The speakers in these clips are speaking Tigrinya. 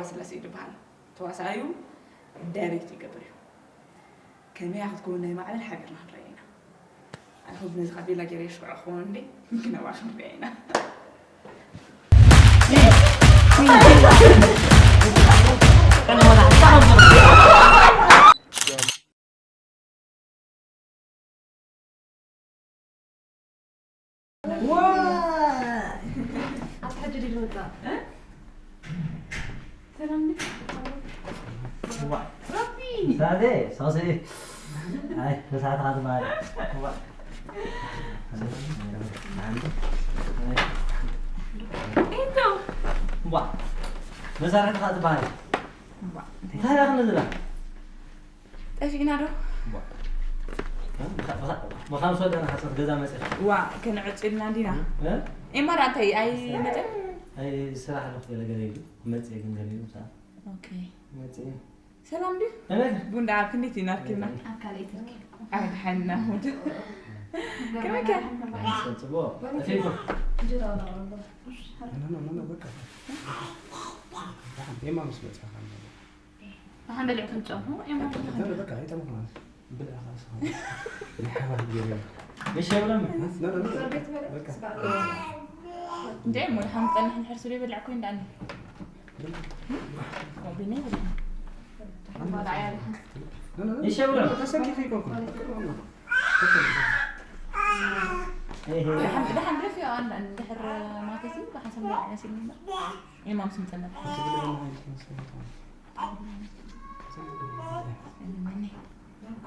ስላሴ እዩ ዝበሃል። ተዋሳኣዩ ዳይሬክት ይገብር እዩ። ከመይ ክትከውን ናይ ማዕበል ሓቢርና ክንረአ ኢና። ኣይ ሆፕ ነዚ ካብ ቤላ ገይረ ሽኩዕ ክኸውን እንዴ? ክንረአ ኢና። መዛረብካ ዝበሃል እንታይ ኢኻ ንዝላ? ጠፊእና ዶ? መኻን ሰወዳና ሓፀት ገዛ መፅእ። ዋ፣ ከነዕፁ ኢልና እንዲና። እ? ኤማ ዳ እንታይ ኣይመፅን? ኣይ፣ ስራሕ ኣለኹ ገለ ገለ ኢሉ። መፅእ ግን ገለ ኢሉ፣ ሰዓት። ኦኬ። መፅእ። ሰላም ድዩ? ከመይ? ቡን ዳ ኣብ ክንደይ ትይና ኣርኪብና? ኣብ ካልኣይ ትርኪ። ኣይ፣ ድሓንና ሙድ። ከመይ ከ? ኣይ፣ ሰ-፣ ፅቡቕ። ጠፊእኩም? እንጀራ እናቕረብኩ። ኖ፣ ኖ፣ ኖ፣ ኖ፣ በቃ። ደሓን፣ ኤማ ምስ መፅኣ ኸዓ። ደሓን በሊዕኩም ጨርሑ። ኤማ ኖ፣ ኖ፣ በቃ፣ ኣይጠምኹ ማለት። ብልዕ ኸዓ ሰ-፣ ናይ ሓባር ገይረ። እሺ፣ የብሎም። ኖ፣ ኖ፣ ኖ፣ በቃ። እንዴ፣ እሞ ደሓን ክፀንሕ እንድሕር ስለ ይበልዕ ኮይኑ ደኣ። ኖ፣ ኖ፣ ኖ፣ ተሰኪፈ ይኮንኩ። ደሓን፣ ደሓን ደፊኦ ኣን-፣ እንድሕር ማለትሲ ብሓንሳብ መሲልኒ እምበር። ኤማ ምስ ምጸና።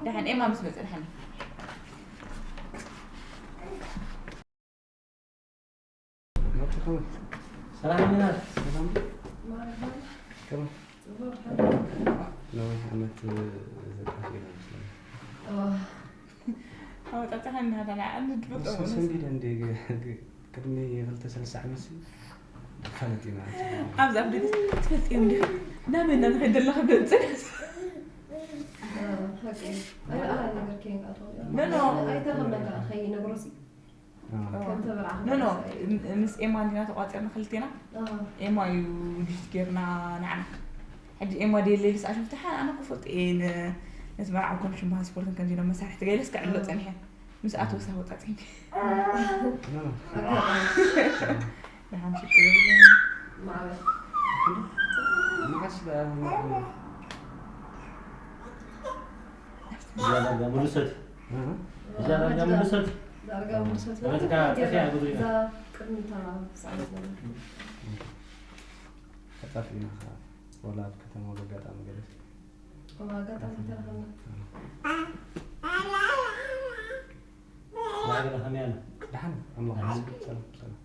ደሓን ኤማ ምስ መጸ ደሓን። ሰላም ሚናት። ሰላም። ከመይ? ነዊሕ ዓመት ዘቃለለ ይመስለኒ። ኣወጣጣኻ እናበላ ኣንድ ድፍጦ ሰ-፣ ሰንቢደ እንደ ግ-፣ ግ-፣ ቅድሚ ክልተ ሰለስተ ዓመት ሲ ንፋለጥ ኢና። ኣብዚ ኣብ ደገ ትፈልጥ እዮም ዲኻ? ናበይ ኢና ንኸይድ ዘለኻ ደንጽ? ኖ፣ ኖ። ኣይተኸመካ ከይነግሮሲ። ኖ፣ ኖ፣ ም-፣ ምስ ኤማ እንዲና ተቋጺርና ክልቴና። ኤማ እዩ ዲት ጌርና ንዓና። ሕጂ ኤማ ደየለይልስ ኣሽም ፍትሓ ኣነ ክፈልጥ እየ ን-፣ ነቲ መርዓ ኮሚሽን ባህል ስፖርትን ከምዚ ኢሎም መሳርሕቲ ገይለስ ክዕሎ ጸኒሐ። ምስ ኣቶ ወሳ ወጣ ጸኒሐ። ደሓን ሽግር የብሉን። መዓስ ደኣ እዛ ዳርጋ ሙሉ ሰት። እህ። እዛ ዳርጋ ሙሉ ሰት። ዳርጋ ሙሉ ሰት። ማለት ከኣ ጠፊኣ ጉድሪ። እዛ ቅድሚ እታ ሰዓት ዘላ። ተጣፊእና ከኣ ወላ ኣብ ከተማ ኣብ ኣጋጣሚ ገለ። ኣብ ኣጋጣሚ ተረኸብና። ዳርጋ ከመይ ኣላ? ደሓን፣ ኣምላኽ ይመስገን። ሰላም፣ ሰላም።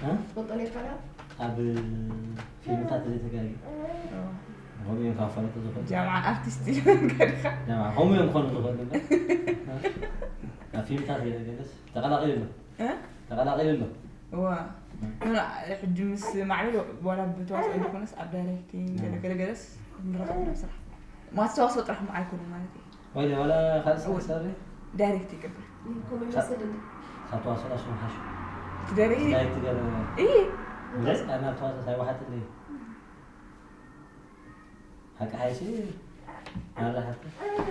እ? ትፈልጦ ነይርካ ዶ? ኣብ ፊልምታት ዘይተጋግዩ። ከምኡ እዮም ካብ ፈለጡ ዝኽእሉ። ጃምዓ ኣርቲስት እዩ ገዲኻ። ጃምዓ ከምኡ እዮም ክኾኑ ዝኽእሉ እምበር። ኣብ ፊልምታት ገለ ገለስ ተቐላቒሉ ኣሎ። እ? ተቐላቒሉ ኣሎ። እዋ። እ። ኖ፣ ሕጂ ምስ ማዕበል ዋላ ብተዋስኦ እንተኾነስ ኣብ ዳይሬክቲንግ ገለ ገለ ገለስ ንረኽብ ኢና ስራሕ። ማለት ተዋስኦ ጥራሕ እሞ ኣይኮነን ማለት እዩ። ወይለ፣ ዋላ ካልእ ስራሕ እወ። ትሰርሒ? ዳይሬክት ይገብር። ይኮ መመሰል እንዴ? ካብ ተዋስኦ ራሱ ምሓሽ። ትደርፊ? ዳይሬክት ገለ። እይ። እንዴ? ኣና ተዋስኦ ሳይዋሓት እንዴ? ሓቂ ሓይሲ? ኣላ ሓቂ።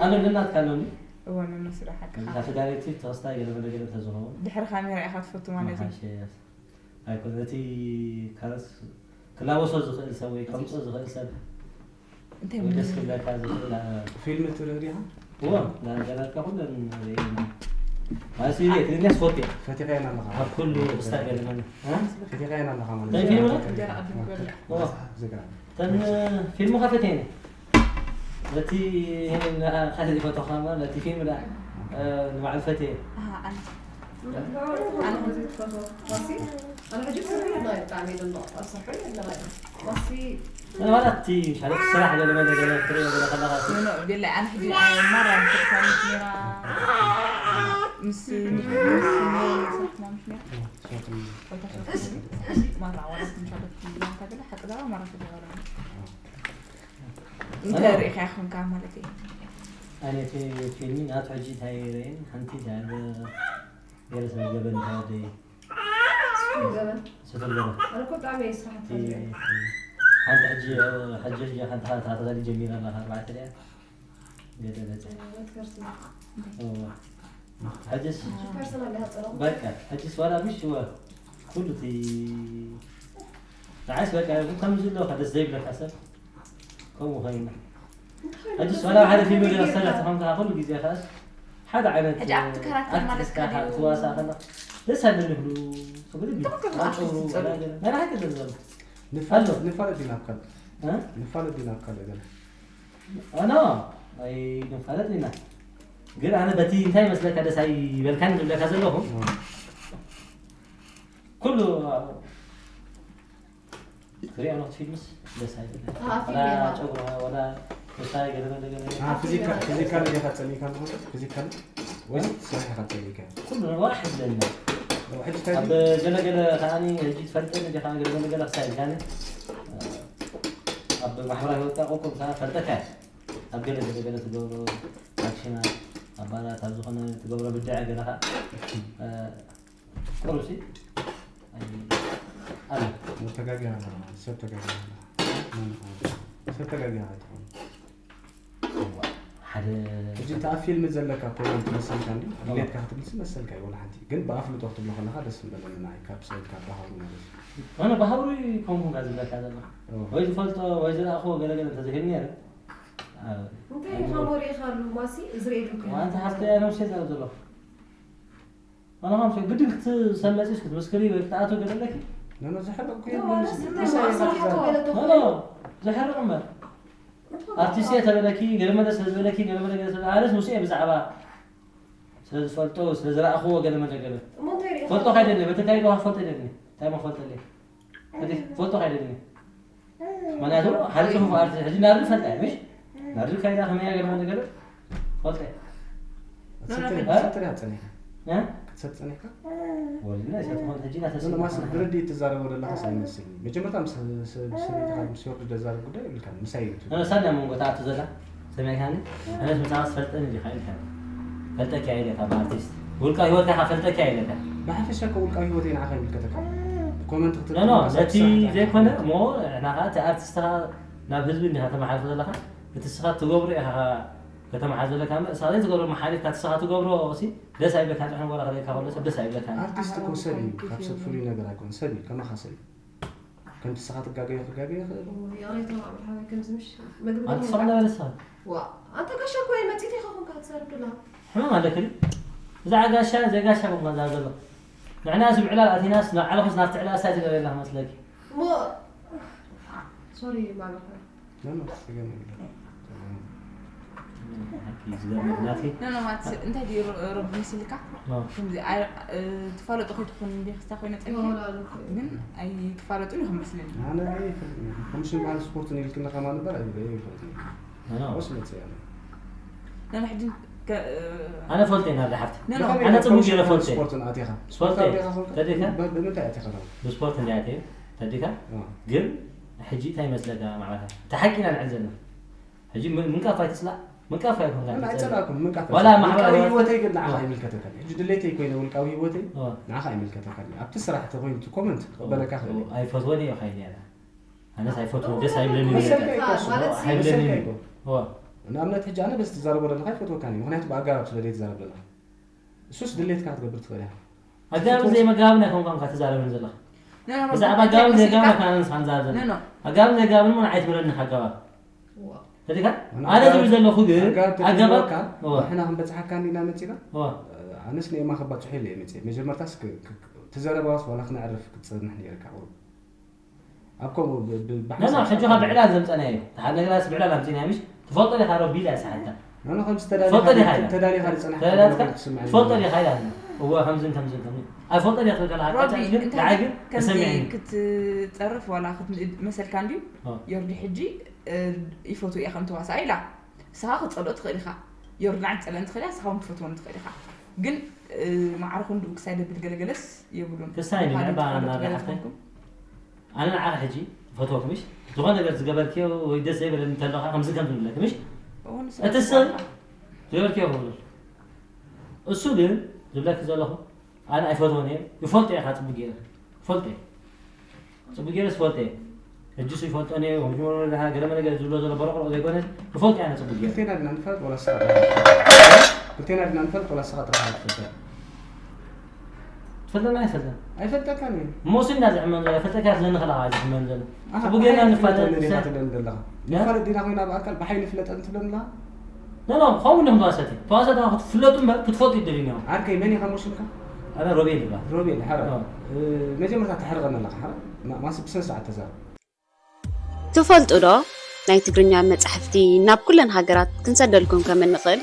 ኣነ ልናት ካለኒ? እወ፣ መመስል ሓቂ። ካብቲ ዳይሬክቲቭ ተኸስታይ ገለ መለ ገለ ተዝኸውን። ድሕሪ ካሜራ ኢኻ ትፈቱ ማለት እዩ። ምሓሽ፣ የስ። ኣይኮነ፣ እቲ ካልስ ክላወሶ ዝኽእል ሰብ ወይ ከምጾ ዝኽእል ሰብ እንታይ ወይ ደስ ማለት? ክብለካ ዝኽእል፣ አ፣ ፊልም ትርኢ ዲኻ? እዎ፣ ዳርጋ ዳርጋ ኩለን ርኤና። ማለት እዩ፣ ትግርኛ ስፖርት እየ። ፈቲኻየን ኣለኻ። ኣብ ኩሉ ስታይል ኣለና። እ? ፈቲኻየን ኣለኻ ማለት እንታይ እዩ። ፊልም? እንጀራ ቅድም ክበልዕ። እዎ። ዝግራ። ተን ፊልም ከፈተየን። ነቲ ይሄን ካልእ ይፈትኻ ማለት ነቲ ፊልም ዳ፣ እ፣ ንባዕሉ ፈትየ። ኣሃ፣ ኣነ። ኣነ ሕጂ ትፈትዎ ማሲ? ኣነ ሕጂ ትፈትዎ ናይ ብጣዕሚ ደንበቕ ኣብ ስርሑ የለኻ። ማሲ ኣነ ማለት እቲ ካልእ ስራሕ ገለ መለ ገለ ትሪኦ ገለ ከለኻ እቲ ኖ፣ ኖ፣ ቤላ፣ ኣነ ሕጂ፣ እ፣ ማራ ትርፋኒት ነራ ምስ፣ ምስ፣ ምስ፣ ምስ፣ ምስ፣ ማራ ዋላ ትንሻለት ትንሻለት ተገለ ሓቂ ዳዋ ማራ ተገለ። እንታይ ርኢኻ ኢኹም ከኣ ማለት እዩ? ኣነ እቲ ፊልሚ ናቱ ሕጂ እንታይ ርኤን ሓንቲ ዳለ ገለ ሰብ ገበን እንታይ ወደየ? ገበን። ሰፈር ገበን። ኣነ እኮ ብጣዕሚ እየ ስራሕቲ ሓንቲ ሕጂ፣ ሕጂ፣ ሕጂ ሓንቲ ተኸታታሊ ጀሚራ ኣለኻ፣ ኣርባዕተ ደያ። ገለ ገለ። ሕጅስ በቃ ሕጅስ ዋላ ምሽ ወ ኩሉ እቲ ንዓይስ በቃ ከምዚ ኣሎ ደስ ዘይብለካ ሰብ ከምኡ ኮይና ሕጅስ ዋላ ሓደ ፊልም ገለ ሰራሕ ተኾንካ ኩሉ ግዜ ከኣስ ሓደ ዓይነት ሕጂ ኣብቲ ካራክተር ማለት ኣርቲስት ከኣ ድዩ? ትዋሳ ከላ ደስ ኣለኒ ክሉ ክብል እዩ። ትኽክል። ኣጨው ኣርቲስት ወላ ገለ ናይ ሓቂ ዘሎ ንፋለጥ ኣሎ። ንፋለጥ ዲና ኣብ ካልእ እ? ንፋለጥ ዲና ኣብ ካልእ ገለ ኣኖ ኣይንፋለጥ ኢና። ግን ኣነ በቲ እንታይ መስለካ ደስ ኣይበልካን ዝብለካ ዘለኹ ኩሉ ትሪኦ ነው ፊልምስ ደስ ኣይበልካን። ኣዎ፣ ፊልም ወላ ኢኻ። ጨጉራ ወላ እንታይ ገለ ገለ ገለ። ኣዎ፣ ፊዚካል ፊዚካል ኢኻ ጸሊእካ ኣለኹ ፊዚካል ወይስ ስራሕ ኢኻ ጸሊእካ? ኩሉ ነገር ዋላ ሕድለና። ሕጂ እንታይ ኣብ ገለ ገለ ከዓኒ ሕጂ ትፈልጠኒ ዲኻ ገለ ገለ ገለ ክሳይ ኢልካኒ ኣብ ማሕበራዊ ህይወትካ ቁቁም ከኣ ፈልጠካ እየ። ኣብ ገለ ገለ ገለ ትገብሮ ኣክሽናት ኣብ ባራት ኣብ ዝኾነ ትገብሮ ብድዐ ገለ ከኣ ቁሩብሲ ኣሎ። ተጋጊኻ ኣለኻ፣ ሰብ ተጋጊኻ ኣለኻ። ሰብ ተጋጊኻ ኣይትኾን። ሓደ ሕጂ እቲ ኣብ ፊልም ዘለካ ኮመንት መሰልካ እንዲ ድሌትካ ክትብልሲ መሰልካ እዩ ወላ ሓንቲ። ግን ብኣፍልጦ ክትብሎ ከለኻ ደስ ምበለኒ ንዓይ ካብ ሰብ ካብ ባህሩ ማለት እዩ። ኣነ ባህሩ ከምኩም ጋር ዝብለካ ዘለኻ ኦ። ወይ ዝፈልጦ ወይ ዝረኣኽዎ ገለገለ እንተዘይህል ነይረ እንታይ ኢኻ ወሪእኻ ኣሉ ማሲ ዝርእየሉ እኮ ዋንታ ሓፍተይ ኣነ ውሴ ዘረብ ዘለኹ ኣነ ከም ሰብ ግድን ክትሰመፅስ ክትመስክሪ ወይ ክትኣትው ገለ ኣለኪ? ኖ፣ ኖ፣ ዘሕርቕ እኮ የብሉን። ምሳይ ኢኻ ትዛረብ። ኖ፣ ኖ፣ ዘሕርቕ እምበር። ኣርቲስት እየ ተበለኪ፣ ገለ መለ ስለ ዝበለኪ፣ ገለ መለ ገለ ስለ ኣነስ ምስኡ እየ ብዛዕባ ስለ ዝፈልጦ፣ ስለ ዝረኣኽዎ ገለ መለ ገለ። እሞ እንታይ ርኢኻ? ፈልጦ ካይደለ፣ በቲ ካይዶ ፈልጦ ይደልኒ። እንታይ እሞ ፈልጠለይ? ሕጂ ፎቶ ካይደልኒ። ምኽንያቱ ሓደ ጽሑፍ ኣርት-፣ ሕጂ ናርዲ ፈልጣ እያ፣ ምሽ? ናርዲ ካይዳ ከመይ እያ ገለ ነገር ፈልጣ እያ። ክትሰጥ እ? ክትሰጥ ዲኻ ጸኒሕካ? እ? ክትሰጥ ጸኒሕካ? ወሊድና እያ ትኾን ሕጂ ናተስ ኖ፣ ኖ፣ ማስ ብረዲ ትዛረቦ ዘለኻስ ኣይመስልኒ። መጀመርታ ምስ፣ ስ-፣ ሰበይትኻ ምስ ወርዱ ዘዛርብ ጉዳይ የብልካን። ምሳይ እዩ። ኖ፣ ኖ፣ ሳብ ናይ መንጎ ተኣቱ ዘላ ሰሚዕካኒ? ኣነስ ምሳኻ ትፈልጠኒ ዲኻ ኢልካኒ። ፈልጠኪ እየ ኢለካ ብኣርቲስት። ውልቃዊ ህይወትካ ከኣ ፈልጠኪ እየ ኢለካ። ብሓፈሻ እኮ ውልቃዊ ህይወተይ ንዓኻ ይምልከተካ። ኮመንት ኖ፣ ኖ፣ ክትብል ነቲ ዘይኮነ እሞ ንዓኻ እቲ ኣርቲስትኻ ናብ ህዝቢ እንዲኻ ተመሓላልፎ ዘለኻ። እቲ ንስኻ ትገብሮ ኢኻ ከተመሓላልፎ ዘለካ እምበር፣ ንስኻ ዘይትገብሮ መሓሊፍካ እቲ ንስኻ ትገብሮ ሲ ደስ ኣይብለካን። ጥዑም ወረ ክርእየካ ከሎ ሰብ ደስ ኣይብለካን። ኣርቲስት እኮ ሰብ እዩ። ካብ ሰብ ፍሉይ ነገር ኣይኮነን። ሰብ እዩ። ከማኻ ሰብ እዩ። ከምቲ ንስኻ ትጋገዮ ክጋገ ይኽእል። ይቕሬታ ብሓወይ ከምዚ ምሽ መግቢ ኣቲ ግን ሰቕለ በለሳ። ዋ፣ ኣንተ ጋሻ እኮ እየ መጺእቲ ኢኻ ኮንካ ትዛረብ ዘለኻ። ሕማም ኣለኪ ድዩ? ብዛዕባ ጋሻ ዘይጋሻ ኮንካ ትዛረብ ዘለኻ። ንሕናስ ብዕላል ኣቲናስ ንባዕልኽስ ናብቲ ዕላል እንታይ ትገብሪ ኣለኻ መስለኪ? እሞ ሶሪ ማለኻ። ኖ፣ ኖ፣ ጽገም የብሉን። ጽገም የብሉን። ሓቂ ዝገርም ናትኪ። ኖ፣ ኖ፣ ማለት እንታይ ድዩ ሮ-፣ ሮቢ መሲልካ? ኖ። ከምዚ ኣይ-፣ እ፣ ትፋለጦ ከይትኾን እንዲ ክስታ ኮይነ ጸኒሐ። ኖ፣ ኖ፣ ኖ። ግን ኣይትፋለጡን ኢኹም መስለኒ። ኣነ ኣይፈልጥን እየ። ኮሚሽን ባህሊ ስፖርትን ኢልክኒ ከማን እምበር ኣይ-፣ ኣይፈልጥን እየ። ኖ፣ ኖ። ወስ መጽእ ኣነ። ኖ፣ ኖ፣ ሕጂ ከ-፣ እ፣ ኣነ ፈልጠ ኢና ዝሓፍቲ። ኖ፣ ኖ። ብኸመይ ኣነ ኢኻ ጽቡቅ ኮሚሽን ገይረ ባህሊ ፈልጠ። ስፖርትን ኣቲኻ? ፈልጠ። ስፖርት ኣቲኻ ኾንካ? ተዲካ? ብ-፣ ብምንታይ ኣቲኻ ኸ? ብስፖርት እንዲ ኣትየ፣ ተዲካ? እ። ግን ሕጂ እንታይ ይመስለካ ማዕረኻ? እቲ ሓቂ ኢና ንዕል ዘለና። ሕጂ ም-፣ ምንቃፍ ኣይትጽላእ፣ ምንቃፍ ኣይኮንካ ኣነ ትጸልእ። ኣይጸላእኩን፣ ምንቃፍ ዋላ ኣይጸላእኩን። ማሕበራዊ ውልቃዊ ህይወት ህይወተይ ግን ንዓኻ ኣዎ። ኣይምልከተካን እዩ። ሕጂ ድሌተይ ኮይነ ውልቃዊ ህይወተይ ኣዎ። ንዓኻ ኣይምልከተካን እዩ። ኣብቲ ስራሕ ተኾይኑ እቲ ኮመንት ክቕበለካ ክእል እየ። ኣይፈትዎን እየ ኻይኒ ኣነ። ኣነስ ኣይፈትዎን፣ ደስ ኣይብለንን እየ። መሰልካ እዩ። ማለት ሲ- ኣይብለንን መሰልካ እዩ። እዩ። እዋ። ንኣብነት ሕጂ ኣነ በዚ ትዛረቦ ዘለኻ ኣይፈትወካን እዩ። ምኽንያቱ ብኣገባብ ስለ ዘይትዛረብ ዘለኻ። እሱስ ድሌትካ ክትገብር ትኽእል ኢኻ። ኣገባብን ዘይመገባብን ኣይኮንካን እኳ ትዛረብን ዘለኻ። ኖ፣ ኖ፣ ብዛዕባ እንታይ ኣገባብን መሲልካ? ዘይገባብን ኣይኮነን ንስኻ ንዛረብ ዘለና። ኖ፣ ኖ። ኣገባብን ዘይገባብን እውን ኣይትብለኒ ኣገባብ። ዋ። ተዲካ? ኖ፣ ኖ። ኣነ ዝብል ዘለኹ ግን ኣገባብ ኣገባብ ተትብለካ፣ ዋ። ንሕና ክንበጽሓካ እንዲና መጺና? ዋ። ኣነስ ንኤማ ከባጽሖ ኢለ እየ መጺአ። መጀመርታስ ክ-፣ ክ-፣ ክ-፣ እቲ ዘረባስ ዋላ ክነዕርፍ ክትጸንሕ ነይርካ ቁሩብ። ኣብ ከምኡ ብ-፣ ብ-፣ ኖ፣ ኖ፣ ብሓሳብ ሕጂ ካብ ብዕላል ዘምጸናዮ። ተሓደ ነገራት ብዕላል ኣምጺናዮ፣ ምሽ? ትፈልጦ ዲኻ ሮቢ ኢላ እያ ሰሓታ። ኖ፣ ኖ፣ ከምዚ ተዳሊኻ ትፈልጦ ዲኻ ዶ-፣ ኢላ? ተዳሊኻ ዝጸናሕካ ትፈልጥ ዲኻ ኢላ? ትስምዓኒ ትፈልጦ ዲኻ ኢላ? እወ፣ ከምዝን ከምዝን ከምዝን። ኣይፈልጦ ዲኻ ትብል ከላ ሮቢ፣ ሓቃ ግን እንታይ ንዓይ ግን ከምዚ ተሰሚዕኒ። ክትጸርፍ ዋላ ክትንእድ መሰልካ እንድዩ? ኦ። ዮርዲ ሕጂ፣ እ፣ ይፈትዎ እየ ከም ተዋሳኢ ኢላ። ንስኻ ክትጸልኦ ትኽእል ኢኻ። ዮርዲ ንዓይ ትጸልአኒ ትኽእል እያ፣ ንስኻ እውን ክትፈትወኒ ትኽእል ኢኻ። ግን፣ እ፣ ማዕረ ክንድኡ ክሳይ ደብል ገለገለስ የብሉን። ክሳይ ምዃኑ ንዕባ ትፈልጡ እናዳ ገለ ሓፍተይ። ትኾንኩም? ኣነ ንዓኺ ሕጂ ይፈትወኪ፣ ምሽ? ዝኾነ ነገር ዝገበርክዮ ወይ ደስ ዘይበለኒ እንተሎ ኸዓ ከምዚ ከምዚ ንብለኪ፣ ምሽ? እወ፣ ንሱ እቲ ሰብ ይፈትወካ። ዝገበርክዮ ክብሎ። እሱ ግን ዝብለኪ ዘለኹ፣ ኣነ ኣይፈትዎን እየ። ይፈልጦ እየ፣ ካብ ጽቡቕ ገይረ። ፈልጠ ጽቡቅ ገይረ ዝፈልጠ ሕጂ ሱ ይፈልጦ ነ ወምጅመሮ ገለ መለ ገለ ዝብሎ ዘሎ በረቆሮ ዘይኮነ ክፈልጥ ያነ ጽቡቅ ገይረ ክልቴና ድና ንፈልጥ ወላ ስኻ ጥራሕ ክልቴና ድና ንፈልጥ ወላ ስኻ ጥራሕ ትፈልጠ ትፈልጠና ኣይፈልጠን ኣይፈልጠካን እዩ ሞሱ እና ዝሕመን ዘሎ ፈልጠካ ስለኒ ከላ ዝሕመን ዘሎ ኣሃ፣ ጽቡቅ ገይርና ኣይፈልጠን ንፋለጥ ንዴና ትብለን ዘለኻ ያ? ንፋለጥ ዲና ኮይና ብኣካል ብሓይሊ ፍለጠን ትብለን ኣለኻ ኖ ኖ ከምኡ እንዲኹም ተዋሰቲ ተዋሰቲ ክትፍለጡ እምበር ክትፈልጡ ይደልዩ እዮም ዓርከይ መን ኢኻ ሞሱልካ ኣነ ሮቤል ይባል ሮቤል ሓራ ኖ። እ፣ መጀመርታ ተሕርቐን ኣለኻ ሓራ ማ- ማስ ብስነ ስርዓት ተዛረብ ትፈልጡ ዶ ናይ ትግርኛ መጻሕፍቲ ናብ ኩለን ሃገራት ክንሰደልኩም ከም እንኽእል?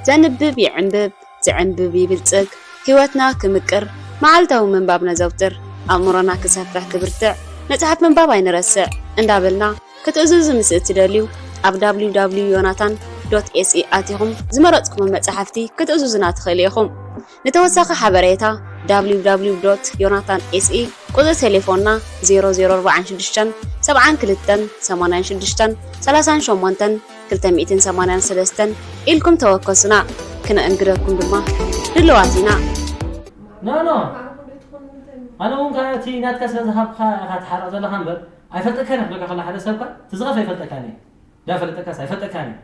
ዘንብብ ይዕንብብ፣ ዝዕንብብ ይብልጽግ፣ ህይወትና ክምቅር፣ መዓልታዊ ምንባብ ነዘውትር፣ ኣእምሮና ክሰፍሕ ክብርትዕ፣ መጽሓፍ ምንባብ ኣይንረስዕ እንዳበልና ክትእዝዙ ምስ እትደልዩ ኣብ www.yonatan.se ኣቲኹም ዝመረጽኩሞ መጻሕፍቲ ክትእዝዙና ትኽእሉ ኢኹም። ንተወሳኺ ሓበሬታ www.yonatan.se ቁጽሪ ቴሌፎንና ዜሮ ዜሮ ኣርባዓን ሽዱሽተን ሰብዓን ክልተን ሰማንያን ሽዱሽተን ሰላሳን ሸሞንተን ክልተ ሚእትን ሰማንያን ሰለስተን ኢልኩም ተወከሱና። ክነእንግደኩም ድማ ድልዋት ኢና። ኖ ኖ ኣነ እውን ከዓ እቲ ናትካ ስለ ዝሃብካ ኢኻ ትሓርቕ ዘለኻ እምበር ኣይፈልጠካን እየ ክብለካ ከሎ ሓደ ሰብካ እቲ ዝኸፍ ኣይፈልጠካን እየ ዳ ፈለጠካስ ኣይፈልጠካን እየ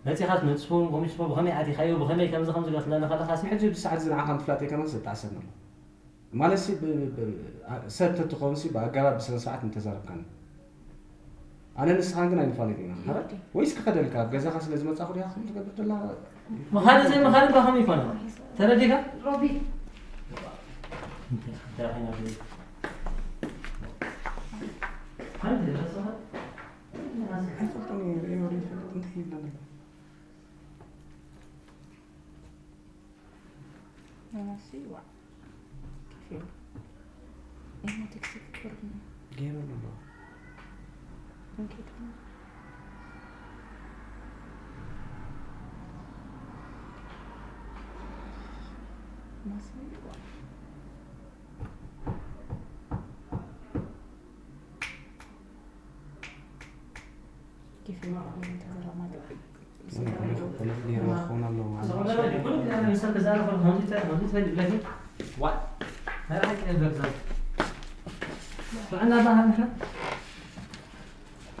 መፂኻስ መፅኹም ኮሚሽኖ ብኸመይ ኣቲኻዮ ብኸመይ ከምዚ ከምዚ ገር ስለኒ ከለኻሲ ሕጂ ብሰዓት ዝንዓኻ ምፍላጠይ ከማን ዘተኣሰር ነሎ ማለት ሲ ብ- ብ- ብ- ሰብ ተትኸውን ሲ ብኣገባብ ብስነ ስርዓት ምተዛረብካኒ ኣነ ንስኻን ግን ኣይንፋለጥ ኢና ሓረ ወይስ ክኸደልካ ኣብ ገዛኻ ስለ ዝመጻኹ ዲኻ ከም ትገብር ደላ ምኻድ ዘይምኻድ እኳ ከመይ ይኮነ ተረዲካ ሮቢ ኣይፈልጥን እየ ሪኦ ሪኦ ይፈልጥ እንታይ ይብለና Nasi wa. Kefir. Ini tek tek kurun. Gero no. Mungkin. Nasi wa.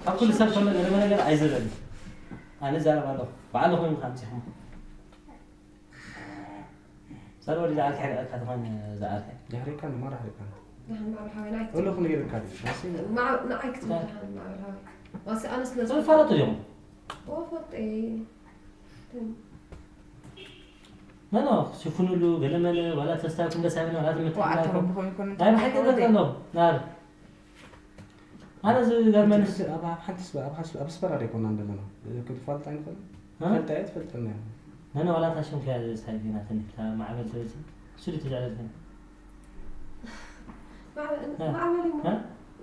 ኣብ ኩሉ ሰብ ከሎ ገለ ነገር ኣይዘለኒ ኣነ ዛረብ ኣለኹ በዓል ኮይኑ ከምፂኹም ሳልወዲ ዝዓርኪ ሕሪቐካ ትኾን ዝዓርከ ድሕሪካ ንማ ድሕሪካ ደሓን ማዕበል ሓወይ ናይ እሉ ክንገርካ ድዩ ማሲ ንዓይ ክትብል ደሓን ማዕበል ሓወይ ዋሲ ኣነ ስለ ዝፈልጡ እዮም ኦ ፈልጠ ኖ ኖ ሽፍኑሉ ገለመለ ዋላ ተስታኩም ደስ ኣይብልን ዋላ ትምትሕላኩም ናይ ብሓቂ ዘከሎ ናር ኣነ ዝገርመንስ ኣብ ሓንቲ ኣብ ኣስመራ ዶ ይኮና እንደለና ክትፋልጥ ኣይንኽእል ፈልጣ እየ ትፈልጠና እያ ነነ ዋላ ታሽም ከያ ሳይዲናትኒ ማዕበል ተበልሲ እሱ ድዩ ተዘዕለልክኒ ማዕበል እዩ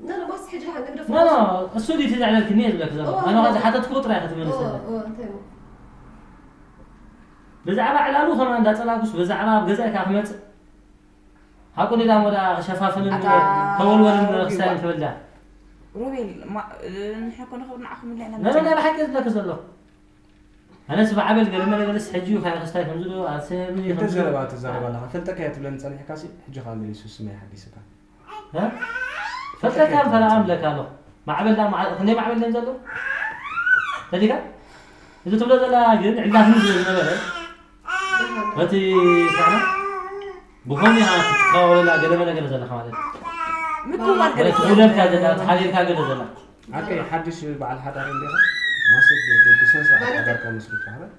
ነነ ማስ ሕጂ ንግደፍ እሱ ድዩ ተዘዕለልክኒ እየ ዝብለክ ዘሎ ኣነ ዋ ዝሓተትኩ ጥራይ ክትመልስ ብዛዕባ ዕላሉ ከማ እንዳፀላኩስ ብዛዕባ ኣብ ገዛይ ካብ ክመፅእ ሓቁ ኔዳ ሞዳ ክሸፋፍንን ኣታ ተወልወልን ሮቢ ክሳይን ዋ። ትብል ድያ ሮቤል ማ- ንሕና እኮ ንኽብሪ ንዓኹም ኢልና ኢና ነመን መጺና። ናይ ብሓቂ ዝብለኪ ዘሎ ኣነስ ብዓበል ገለ መለ ገለስ ሕጂ እዩ ካይ ክስታይ ከምዚ ዶ ኣሰብኒ እንተ ከምዚ ዶ? ዘረባ ትዛረብ ኣለኻ ፈልጠካ እያ ትብለኒ ጸኒሕካ ሲ ሕጂ ኸኣ መሊሱ ስመይ ሓጊስካ እ? ፈልጠካ እምፈራ ኣምለካ ኣሎ ማዕበል ዳ ማዕ- ክንደይ ማዕበል ደም ዘሎ ፈሊካ እዚ ትብሎ ዘላ ግን ዕላፍኒ ስለ ዝነበረ በቲ ስራሕና ብኸምኡ ኢኻ ክትቃወለላ ገለ መለ ገለ ዘለኻ ማለት እዩ። ምክዋል ገለ ማለት ትውለድካ ዘላ፣ ተሓቢርካ ገለ ዘላ። ዓርከይ ሓድሽ በዓል ሓዳር እንዲኻ? ማስብ ብ- ብስነ ስርዓት ሓዳርካ መስሪትካ ሓዳር?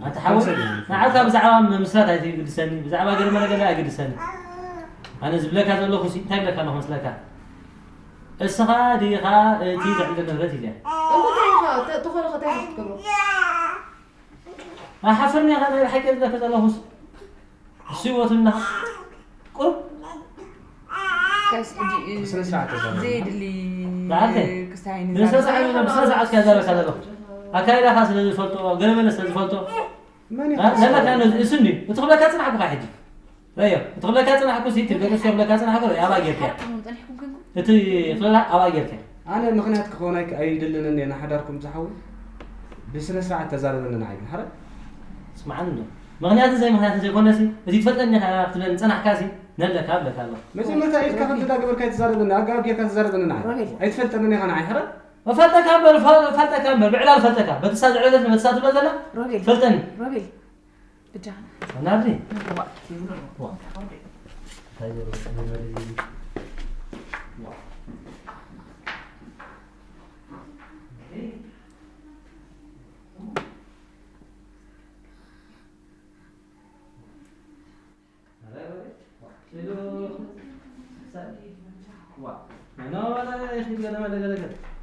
ኣንተ ሓወይ፣ ንዓካ ብዛዕባ ምምስራት ኣይትግድሰኒ፣ ብዛዕባ ገለ መለ ገለ ኣይግድሰኒ። ኣነ ዝብለካ ዘለኹ ሲ እንታይ ይብለካ ኣለኹ መስለካ? እስኻ ዲኻ እቲ ዘዕለ ንብረት ኢለ። እሞ እንታይ ኢኻ? ተ- ተኾነ ኸ እንታይ ኢኻ ክትገብሮ? ኣይሓፍርን ኢኻ ናይ ብሓቂ ዝብለካ ዘለኹስ እሱ ይወትና ቁሩብ ጋይስ፣ ሕጂ፣ እ፣ ብስነ ስርዓት ተዛረቡ። ዘይድሊ፣ እ፣ ክስታይ ንዛረብ። ብስነ ስርዓት፣ ብስነ ስርዓት ከዛረብ ከለኹ ኣካይዳኻ ስለ ዝፈልጦ፣ ገለ መለ ስለ ዝፈልጦ፣ መን እ፣ ኢኻ? ለለካ ነዚ፣ እሱ እንዲ፣ እቲ ክብለካ ጽናሕኩ ኸዓ ሕጂ። ረዮ፣ እቲ ክብለካ ጽናሕኩ ሲ፣ እቲ ደቂ ኣንስትዮ ክብለካ ጽናሕኩ፣ ረዮ፣ ኣባይ ጌርካ። ሓቅኹም ጸኒሕኩም ኮንኩም? እቲ ክብለካ ኣባይ ጌርካ። ኣነ ምኽንያት ክኾን ኣይ-፣ ኣይደለንን እየ ንሓዳርኩም ዝሓወይ። ብስነ ስርዓት ተዛረበኒ ንዓይ ግን፣ ሓረ? ስምዓኒ እንዶ። ምኽንያትን ዘይምኽንያትን ዘይኮነሲ፣ እቲ ትፈልጠኒ ኢኻ ክትብለኒ ዝጸናሕካሲ፣ ነለካ ኣለካ ኣሎ። መጀመርታ ኢድካ ከም እንዳገበርካ ኣይትዛረበኒ፣ ኣጋብ ጌርካ ትዛረበኒ ንዓይ። ሮቤል። ኣይትፈልጠንን ኢኻ ንዓይ፣ ሕረ? እፈልጠካ እምበር፣ እፈ-፣ እፈልጠካ እምበር፣ ብዕላል እፈልጠካ። በቲ እሳ ዝዕለለትኒ፣ በቲ እሳ ትብሎ ዘላ፣ ሮቤል። ፈልጠኒ። ሮቤል። ብጃኻ። ናብዚ? ዋ። ዋ። እንታይ ይበል? ዋ።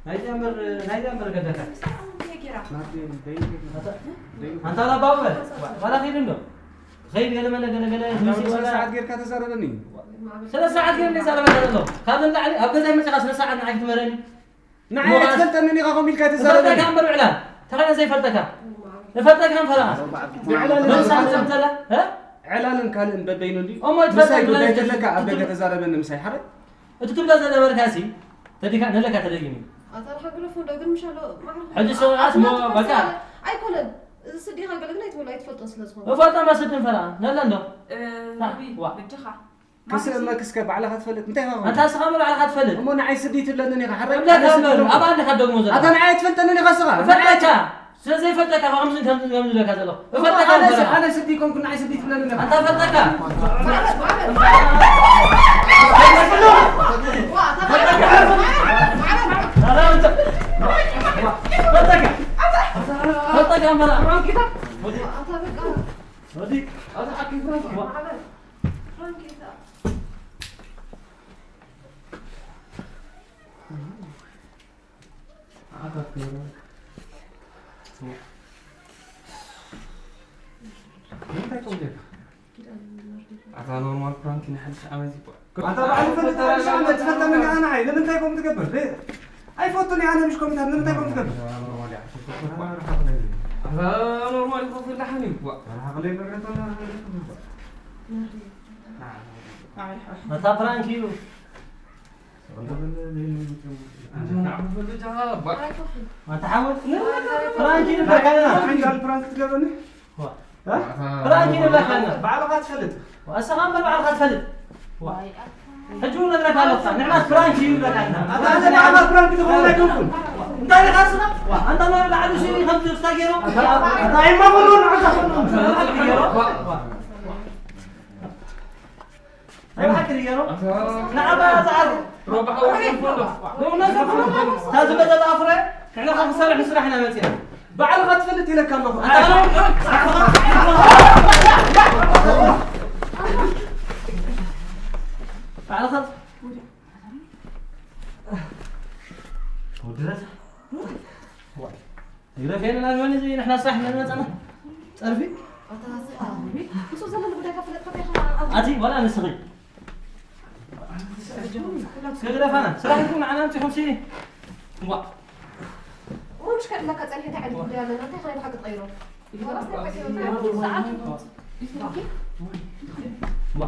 ናይዚኣ እምበር፣ ናይዚኣ እምበር ገደካ። ኣንታ ላባወ፣ ዋላ ኸይድ እንዶ። ኸይድ ገለ መለ ገለ ገለ፣ ስለ ሰዓት ጌርካ ተዛረበኒ። ስለ ሰዓት ጌርኒ ዛረበካ ዘሎ። ካብ ንላዕሊ ኣብ ገዛይ መጺኻ ስለ ሰዓት ንዓይ ክትመረኒ። ንዓይ ኣይትፈልጠንን ኢኻ ከምኡ ኢልካ ትዛረበኒ። እፈልጠካ እምበር ብዕላል። ተኸነ ዘይፈልጠካ። እፈልጠካ እምበር። ብዕላል መሳት ዘምተላ። እ? ዕላልን ካልእን በበይኑ እንድዩ። እሞ ምሳይ ትፈልጠካ ጉዳይ እምበር ተለካ ኣብ ደገ ትብል- ተዛረበኒ ምሳይ ሓረ። እቲ ትብሎ ዝነበርካ ሲ፣ ተዲካ ነለካ ተደጊሙ። ኣታ ረሓ ግለፎ እንዶ ግን ምሽ ኣሎ ማዕረ። ሕጂ ሰውኣት ሞ ኣትና በቃ። ኣይኮነን። እዚ ስዲኻ ገለ ግን ኣይትብሎ ኣይትፈልጦ ስለ ዝኾነ። እፈልጦ መስድን ፈራ። ነለ እንዶ። እ፣ ታ-፣ ዋ። ብድኻ። ክስእመ ክስከ ባዕልኻ ትፈልጥ እንታይ ኢኻ ኣንታ ንስኻ እምበር ባዕልኻ ትፈልጥ። እሞ ንዓይ ስዲ ትብለንን ኢኻ፣ ሓራይ እብለካ ኣነ ስዲ እምበር፣ ትብለኒ። ኣብ ኣንድኻ ትደግሞ ዘለኻ። ኣታ ንዓይ ኣይትፈልጠንን ኢኻ ስኻ። እፈልጠካ። ስለ ዘይፈልጠካ፣ ከምዚ፣ ከምዚ፣ ከምዚ ዝብለካ ዘለኹ። እፈልጠካ ኣነ እምበር። ስ-፣ ኣነ ስዲ ኮንኩ ንዓይ ስዲ ትብለንን ኢኻ። ኣንታ ፈልጠካ። ፈልጠካ። ፈልጠካ እምበር። ወዲቅ። ወዲቅ። ኣታ ኖርማል ፕራንክ ናይ ሓድሽ ዓመት ይባል። ኣታ ባዕሉ ፈልጥ ሓድሽ ዓመት ትፈልጠኒ ኣነ ንዓይ ንምንታይ ከምኡ ትገብር? ደ-፣ ኣይፈቱን እየ ኣነ ምሽ ኮምፒተር ንምንታይ ከምኡ ትገብር? ኣታ ኖርማል ይኸፍል ደሓን እዩ። ዋ። ኣታ ፕራንክ እዩ። ኣታ ሓወት፣ ፕራንክ እዩ ንብለካ ኣለና። ፕራንክ ትገብረኒ? ዋ። እ? ፕራንክ እዩ ንብለካ ኣለና። ባዕልኻ ትፈልጥ። ዋ፣ እስኻ እምበር ባዕልኻ ትፈልጥ። ዋ። ሕጂ እውን ነግረካ ኣለኹ። ንሕናስ ፕራንክ እዩ ንብለካ ኣለና። ኣታ ኣነ ንዓኻ ፕራንክ ዝኸውን ኣይኮንኩን። እንታይ ኢኻ እስኻ? ዋ፣ ኣንታ መን ላዕሊ ሽኒ ከምዚ እስታ ገይሩ? ኣታ ኣይማኸሉን፣ ንዓኻ ኸሉን። ዋ፣ ዋ። ናይ ብሓቂ ድዩ ገይሩ? ንዓኻ ዝዓርኩ። ሮባ ሓወይ፣ ፎሎ። ንእውነት ፎሎ። እታ ዝበለጸ ኣፍረ፣ ንሕና ካብ ክሰርሕ ንስራሕ ኢና መጺና። ባዕልኻ ትፈልጥ ኢለካ ኣለኹ። ኣታ ባዕልኻ ወዲ ረሳ። ይግደፍ የለን ኣልበኒ እዚ ንሕና ስራሕ እናመጻና ጸርፊ። ኣታ፣ ኣታ፣ ኣታ፣ ምስኡ ዘለኒ ጉዳይ ካብ ፈለጥካ እንታይ ኢኻ ኣብ ኣቲ ዋላ ንስኺ። እስከ ግደፋና። ስራሕ ኢልኩም ንዓና ኣምጺኹም ሲኒ። ዋ። እሞ ምሽ ከድለካ ጸኒሐ እንታይ ዓይነት ጉዳይ ኣለና? እንታይ ኢኻ ናይ ብሓቂ ትቐይሮ? ዋላስ ናይ ብሓቂ ሰዓት ዋ።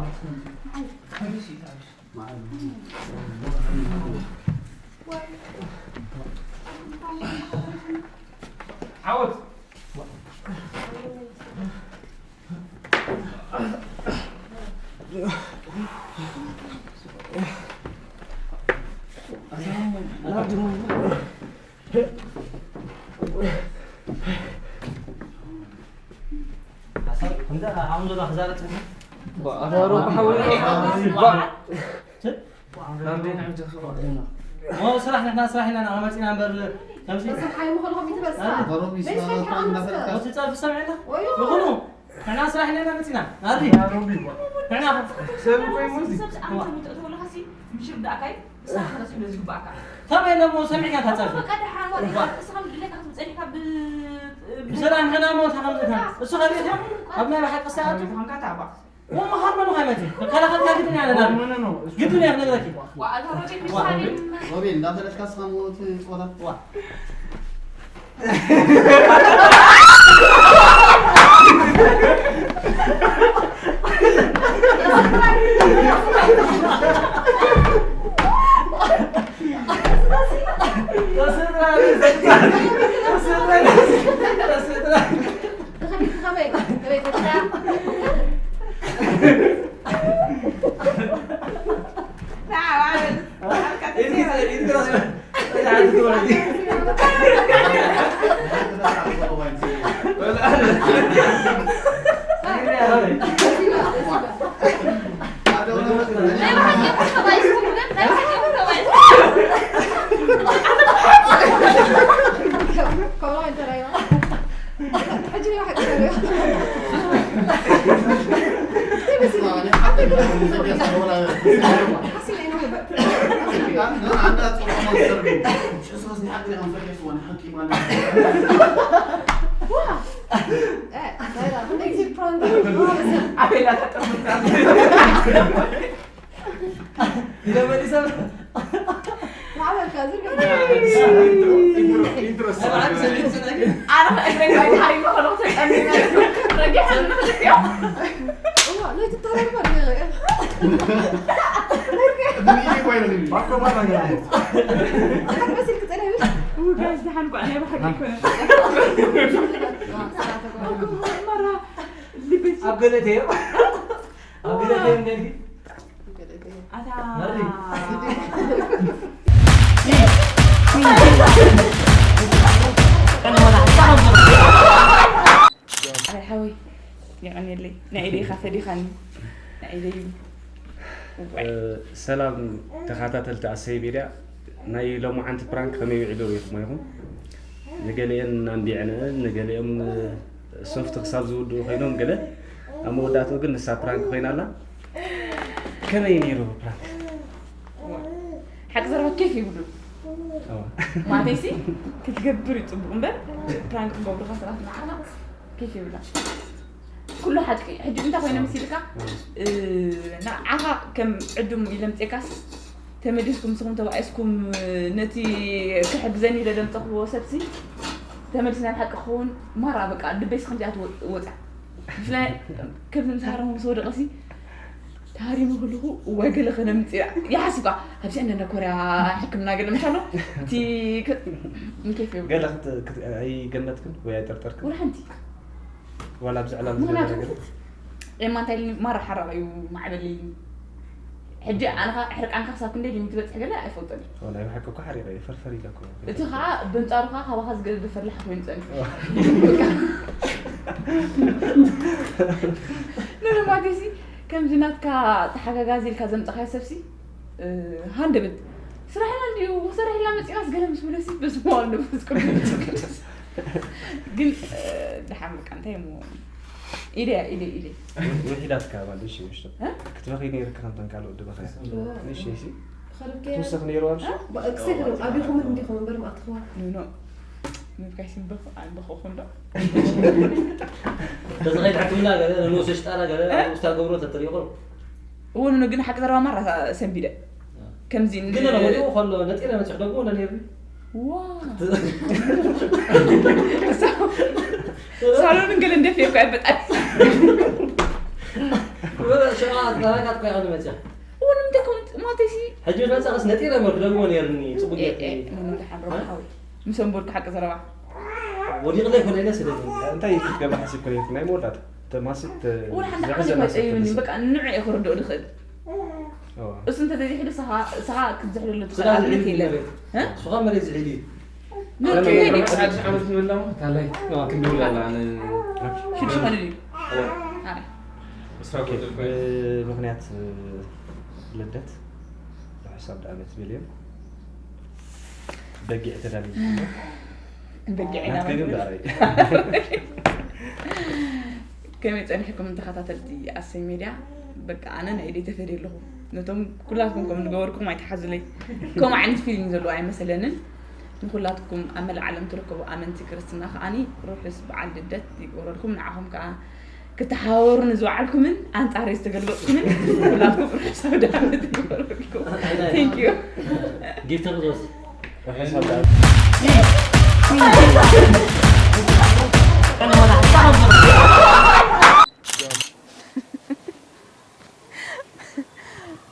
ዓወት። ስራሕ ንሕና ስራሕ ኢና መፂና እምበር ከምዚ በሰሓይ ምኾንኩም ይትበሳ። ኣሮም ይስማማታ እንዳፈለጥካ። ከምዚ ፀርፊ ሰሚዕና? ወይ ይኹኑ። ንሕና ስራሕ ኢልና መፂና። ናብዚ። ንሕና ሰብ እኮ እዩ ሙዚ። ሰብ ኣንተ ምትእትወለኻሲ ምሽ ርዳእካይ ብስራሕ ክነሱ ነዚ ግባእካ። ከመይ ኢለ እሞ ሰሚዕካ ታፀርፊ? በቃ ደሓን ዋል ኢኻ። እስኻ ምድለካ ክትብል ጸኒሕካ ብ-፣ ብ-፣ ብሰላም ንሕና እሞ እንታይ ከም ዝካ። እሱ ከመይ ኢኻ? ኣብ ናይ ብሓቂ ሰዓት። ምዃንካ ታዕባ። ወ መኻር መኑ ኸመቲ? ከላኸልካ ግድን ያለ ዳር። ኖ፣ ኖ፣ ኖ። ግድን ያለ ነግረኪ። ዋ፣ ኣታ ሮቤል ዋ፣ ምሳሌ ሮቤል። ሮቤል፣ እንዳፈለጥካ እስኻ ሞት ጾታ። ዋ። ሕጂ ናይ ብሓቂ ተረዮ። እንታይ መሲሉ? ሓሲና ኢና። ዋ! እ፣ እንታይ ኢላ? ክንደይ ግዜ ፕራንክ? ኣቤላ ተጠምታ። ኢለ መሊሰ። ማዕበልካ ዝርግሕ። ኢንትሮ፣ ኢንትሮ፣ ኢንትሮ። ኣነ ከእግረኛ ድሓር ይመኸሎ ተጠሚመ። ረጊሕ ክልቲኦም። እዋ፣ ናይ ትተረርበር ገለ። እድሜ ይቆይ ነው የሚል። ባኮ ማራ ገና። ሓቅ መሲልክ ጸለይ። እው፣ ጋይስ፣ ደሓን ጓ፣ ናይ ብሓቂ ኣይኮነን። መራ፣ ልበይ ኣብ ገለ ተዮ። ኣብ ገለ ተዮ እንደልኪ። ኣታ መሪ። ኣይ ሓወይ፣ የቐንየለይ። ናይ ኢደይ ኢኻ ፈዲኻኒ። ናይ ኢደይ እዩ። እዋይ። እ፣ ሰላም ተኸታተልቲ ኣሰይ ሚድያ፣ ናይ ሎማዓንቲ ፕራንክ ከመይ ውዒሉ ርኢኹሞ ኢኹም? ንገሊአን ኣንቢዐንአን፣ ንገሊኦም ሶፍት ክሳብ ዝውድኡ ኮይኖም፣ ገለ ኣብ መወዳእትኡ ግን ንሳ ፕራንክ ኮይና ኣላ። ከመይ ነይሩ ፕራንክ? ሓቂ ዘረባ ኬፍ ይብሉ። እዋ። ማለተይሲ ክትገብር እዩ ጽቡቕ እምበር፣ ፕራንክ ክገብሩኻ ሰባት ንዓና ኬፍ ይብላ። ኩሉ ሓቂ። ሕጂ እንታይ ኮይነ መሲልካ? እዋ። እ፣ ንዓኻ ከም ዕዱም ኢለ ምጽኤካስ፣ ተመሊስኩም ንስኹም ተባኢስኩም ነቲ ክሕግዘኒ ኢለ ዘምጸኽዎ ሰብሲ፣ ተመሊስ ናይ ሓቂ ክኸውን ማራ በቃ ልበይስ ከምዚኣ ትወ-፣ ወጻ። ብፍላይ ከምዚ ምስ ሃረሙ ምስ ወደቐሲ፣ ተሃሪሙ ከለኹ እዋይ ገለ ከነምጽእ ይሓስብ ከኣ፣ ኣብዚ ዕንደነ ኮርያ ሕክምና ገለ ምሻሎ፣ እቲ ክ-፣ ንኬፍ ይብሉ። ገለ ክት-፣ ክት-፣ ኣይገመትክን ወይ ኣይጠርጠርክን? ወላ ሓንቲ። ዋላ ኣብዚ ዕላል ዝገበረ ምኽንያቱ ገለ? ኤማ እንታይ ኢልኒ? ማራ ሓራቕ እዩ ማዕበል ኢልኒ። ሕጂ ኣነ ኸኣ ሕርቃንካ ክሳብ ክንደይ ድዩ ትበጽሕ ገለ ኣይፈልጦን እየ። ኦ፣ ናይ ብሓቂ እኮ ሓሪቐ እየ፣ ፈርፈር ኢለ እኮ እየ። እቲ ኸኣ በንጻሩ ኸኣ ካባኻ ዝገደደ ፈላሕ ኮይኑ ጸኒሑ። ኦ። ንማለተይሲ ከምዚ ናትካ ተሓጋጋዚ ኢልካ ዘምጻኻዮ ሰብሲ፣ እ፣ ሃንደበት ስራሕና እንድዩ፣ ክንሰርሕ ኢልና መጺናስ ገለ ምስ በለሲ፣ በስመ ኣብ መንፈስ ቅዱስ። ግን፣ እ፣ ደሓን በቃ እንታይ እሞ ኢደ እያ፣ ኢደ፣ ኢደ። ውሒዳትካ ማለት እሺ፣ ውሽጡ። እ? ክትበኺ ነይርካ ከምተን ካልኦት ድበኸያ። እዋ። እሺ፣ እሺ። ከልከያ። ትውስኽ ነይሩ ኣብ እ? ባ-፣ ክሰይ ክደም፣ ኣቢኹምን እንዲኹም እምበር ማእትኽዋ። ኖ፣ ኖ። ምብካይ ሲምበኹ፣ ኣንበኹኹ እንዶ። ተዝኸይድ ሕክምና ገለ፣ ንንኡስ ሽጣራ ገለ፣ እ? ውስታ ገብሮ ተትሪቑ። እውን ግን ሓቂ ዘረባ ማራ ሰንቢደ። እ። ከምዚ ን-፣ ግን ነው ወዲሁ ከሎ ነጢረ መጽሕ ደግሞ ለኔ ዋ። ሳሎን ገለ እንደፊ እኮ ኣይበጣል። ወደ ሸራ ተራጋት ቆይ አሁን መጽሕ። እውን እንደ ኮንት ማለተይሲ። ሕጂ መጽሕ ነጢረ መልክ ደግሞ ነርኒ ጽቡቅ ኤ፣ ኤ፣ ጌርኒ። ኖ፣ ኖ፣ ደሓን ረብሓዊ። እ? ምስ ኣንበርኩ ሓቂ ዘረባ። ወዲቕ ዘይኮነ ኢለ ስደት። እንታይ ክትገብር ሓሲብካ ነይርካ? ናይ መወዳእታ ተማስት እውን ሓንቲ ዝሕዘ ሓንቲ ማስት መጸይብኒ፣ ተመሰ-፣ በቃ ንዑ እየ ክርድኦ ዝኽእል። እዋ። እሱ እንተ ዘይሕሉ ንስኻ፣ ንስኻ ክትዝሕለሉ ትኽእል ስጋ ኣብነት ዝሕሉ የለን። መሬት። እ? ንስኻ መሬት ዝሕሉ እዩ። ኖ፣ ኣነ ክንደይ መሬት ድዩ? ሓድሽ ዓመት ንበላ እሞ ታላይ እዋ። ክንድውል ኣላ፣ ኣነ ሽዱሽተ ኾነ ድዩ? እዋ። ኣረ። እስራ ኦኬ፣ ጎደል ኮይኑ። ብምኽንያት ልደት ርሑስ ኣውደ ዓመት ቢልዮን በጊዕ ተዳልዩ። በጊዕ ኢና ናትከ ግን መንብል። ዳረይ። ከመይ ጸኒሕኩም ተኸታተልቲ ኣሰይ ሜድያ? በቃ ኣነ ናይ ኢደይ ተፈድየ ኣለኹ። ነቶም ኩላትኩም ከም ዝገበርኩም ኣይትሓዙለይ። ከምኡ ዓይነት ፊሊንግ ዘለዎ ኣይመሰለንን። ንኹላትኩም ኣብ መላእ ዓለም ትርከቡ ኣመንቲ ክርስትና ከዓኒ ርሑስ በዓል ልደት ይግበረልኩም። ንዓኹም ከኣ ክትሓባበሩኒ ዝወዓልኩምን ኣንጻረይ ዝተገልበጥኩምን ኩላትኩም ርሑስ ኣውደ ዓመት ይግበረልኩም። Thank you። ጊፍቲ ክትወስድ። ርሑስ ኣውደ ዓመት።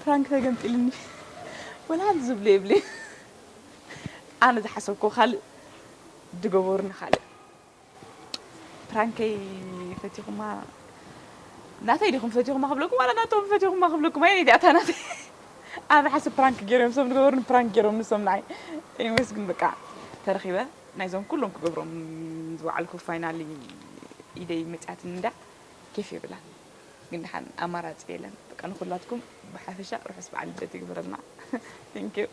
ፕራንክ ተገምጢልኒ። ወላ ሓንቲ ዝብሎ የብለይ። ኣነ ዝሓሰብኩ ካልእ፣ ዝገበሩኒ ካልእ። ፕራንከይ ፈቲኹማ፣ ናተይ ዲኹም ፈቲኹማ ክብለኩም ዋላ ናቶም ፈቲኹማ ክብለኩም? ኣየነይቲ እያ እታ ናተይ? ኣነ ሓሰብ ፕራንክ ገይሮም ንሶም ዝገበሩኒ ፕራንክ ገይሮም ንሶም ንዓይ። ኤኒዌይስ ግን በቃ ተረኺበ ናይዞም ኩሎም ክገብሮም ዝወዓልኩ ፋይናሊ ኢደይ መጽያትኒ እንዳ ኬፍ የብላን። ግን ደሓን ኣማራጺ የለን። በቃ ንኹላትኩም ብሓፈሻ ርሑስ በዓል ልደት ይግበረልና። Thank you።